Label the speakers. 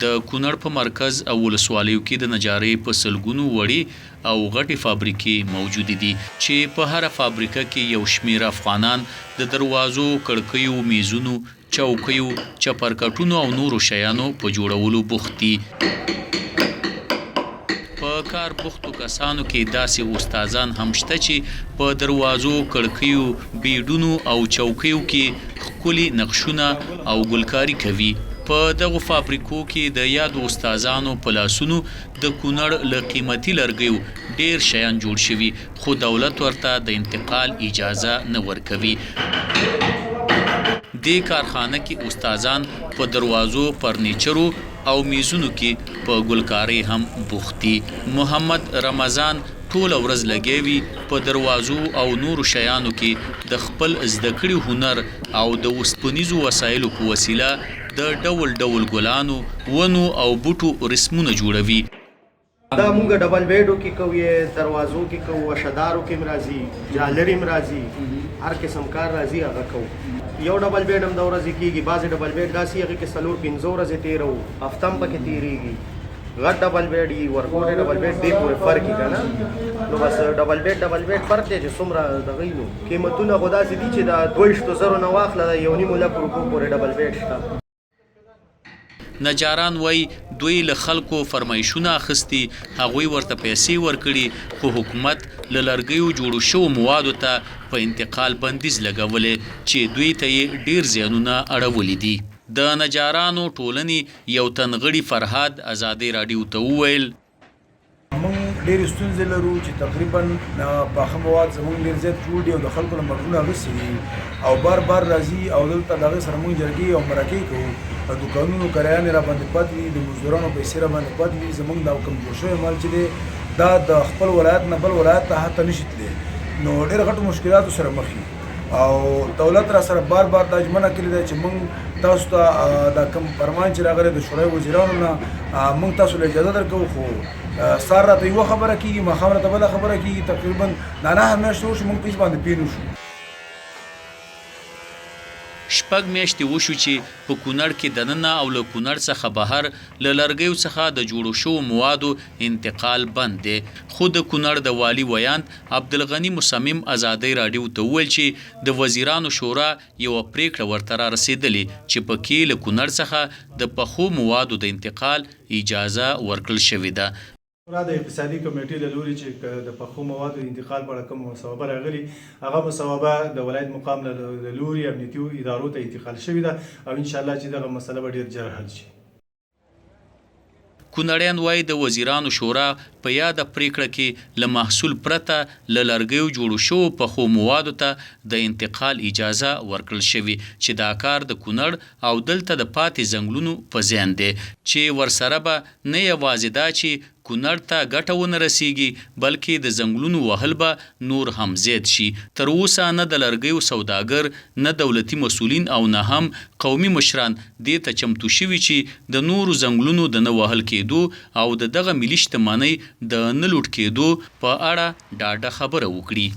Speaker 1: د کونړ په مرکز او ولسوالیو کې د نجارۍ په سلګونو وړې او غټې فابریکې موجودې دي چې په هره فابریکه کې یو شمېر افغانان د دروازو، کړکیو، میزونو، چوکیو، چپرکټونو او نورو شیانو په جوړولو بوخت دي. په کار بوختو کسانو کې داسې استادان هم شته چې په دروازو، کړکیو، بیډونو او چوکیو کې ښکلي نقشونه او ګلکاري کوي. په دغو فابریکو کې د یادو استادانو په لاسونو د کونړ له قیمتي لرګیو ډېر شیان جوړ شوي، خو دولت ورته د انتقال اجازه نه ورکوي. دې کارخانه کې استادان په دروازو، فرنیچرو او میزونو کې په ګلکارۍ هم بوخت دي. محمد رمضان ټوله ورځ لګیا وي، په دروازو او نورو شیانو کې د خپل زده کړي هنر او د اوسپنیزو وسایلو په وسیله د ډول ډول ګلانو، ونو او بوټو رسمونه جوړوي.
Speaker 2: دا مونږ ډبل بیډو کې کوو یې دروازو کې کوو اشدارو کې هم راځي جالري هم راځي هر قسم کار راځي هغه کوو یو ډبل بیډ هم د ورځې کېږي بعضې ډبل بیډ داسې هغې کې 4-5 ورځې تېروو هفته هم پکې تېرېږي غټ ډبل بیډ یي ورکوټی ډبل بیډ دې پورې فرق یي که نه نو بس ډبل بیډ ډبل بیډ فرق دی چې څومره دغه نو قیمتونه خو داسې دي چې د 22 زرو نه واخله د 1.5 لک روپو پورې ډبل بیډ شته.
Speaker 1: نجاران وايي، دوی له خلکو فرمایشونه اخیستي، هغوی ورته پیسې ورکړي، خو حکومت له لرګیو جوړو شوو موادو ته په انتقال بندیز لګولی چې دوی ته یې ډېر زیانونه اړولي دي. د نجارانو ټولنې یو تن غړي فرهاد ازادۍ راډیو ته وویل.
Speaker 3: موږ ډېرې ستونزې لرو چې تقریبا پاخه مواد زموږ ډېر زیات جوړ دي او د خلکو له مرګونه اخیستي دي او بار بار راځي او دلته د هغې سره موږ جرګې او مرکې کوو. د دوکانونو کرایانې را باندې پاتې دي، د مزدورانو پیسې را باندې پاتې دي. زموږ دا کوم جوړ شوی مال چې دی دا د خپل ولایت نه بل ولایت ته حتی نشي تللی، نو ډېر غټو مشکلاتو سره مخ یو. او دولت را سره بار بار دا ژمنه کړې ده چې موږ تاسو ته دا کوم فرمان چې راغلی د شورای وزیرانو نه موږ تاسو له اجازه درکوو، خو سار راته یوه خبره کېږي، ماښام راته بله خبره کېږي. تقریبا دا 9 میاشتې وشو موږ په هېڅ باندې پوه نه شو.
Speaker 1: شپږ میاشتې وشو چې په کونړ کې دننه او له کونړ څخه بهر له لرګیو څخه د جوړو شوو موادو انتقال بند دی، خو د کونړ د والي ویاند عبدالغني مصمم ازادۍ راډیو ته وویل چې د وزیرانو شورا یوه پرېکړه ورته رارسېدلې چې په کې له کونړ څخه د پخو موادو د انتقال اجازه ورکړل شوې ده.
Speaker 4: شورا د اقتصادي کمېټې له لوري چې د پخو موادو د انتقال په اړه کومه مصوبه راغلي، هغه مصوبه د ولایت مقام له لوري امنیتي ادارو ته انتقال شوې ده او ان شاءالله چې دغه مسله به ډېر ژر حل شي.
Speaker 1: کونړیان وايي، د وزیرانو شورا په یاده پرېکړه کې له محصول پرته له لرګیو جوړو شوو پخو موادو ته د انتقال اجازه ورکړل شوې چې دا کار د کونړ او دلته د پاتې ځنګلونو په زیان دی چې ورسره به نه یوازې دا چې کونړ ته ګټه ونه رسېږي، بلکې د ځنګلونو وهل به نور هم زیات شي. تر اوسه نه د لرګیو سوداګر، نه دولتي مسؤلین او نه هم قومي مشران دې ته چمتو شوي چې د نورو ځنګلونو د نه وهل کېدو او د دغه ملي شتمنۍ د نه لوټ کېدو په اړه ډاډه خبره وکړي.